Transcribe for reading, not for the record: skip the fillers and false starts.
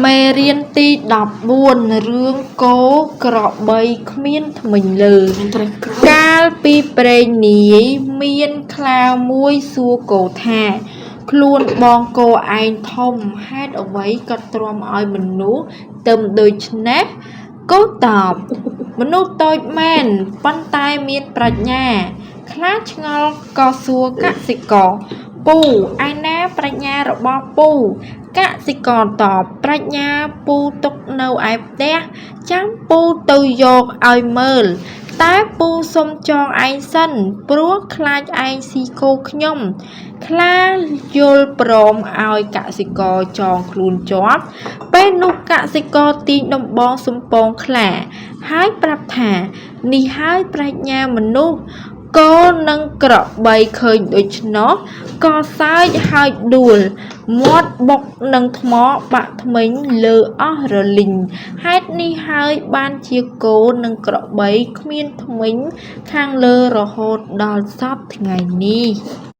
មេរៀនទី14រឿងគោក្របីគ្មានធ្មេញលើ កាលពីព្រេងនាយមានខ្លាមួយសួរគោថា ខ្លួនបងគោឯងធំហេតុអ្វីក៏ទ្រាំឲ្យមនុស្សទឹមដូច្នេះគោតបមនុស្សតូចមែនប៉ុន្តែមានប្រាជ្ញា ខ្លាឆ្ងល់ក៏សួរកសិករពូឯណាប្រាជ្ញារបស់ពូកសិករតបប្រាជ្ញាពូទុកនៅឯផ្ទះចាំពូទៅយកឲ្យមើល តែពូសុំចងឯងសិនព្រោះខ្លាចឯងស៊ីគោខ្ញុំ ខ្លាយល់ព្រមឲ្យកសិករចងខ្លួនជាប់ ពេលនោះកសិករទាញដំបងសំពងខ្លា ហើយប្រាប់ថា នេះហើយប្រាជ្ញាមនុស្សគោនិងក្របីឃើញដូច្នោះក៏សើចហើយដួល មាត់បុកនឹងថ្មបាក់ធ្មេញលើអស់រលីងហេតុនេះហើយបានជាគោនិងក្របីគ្មានធ្មេញខាងលើរហូតដល់សព្វថ្ងៃនេះ។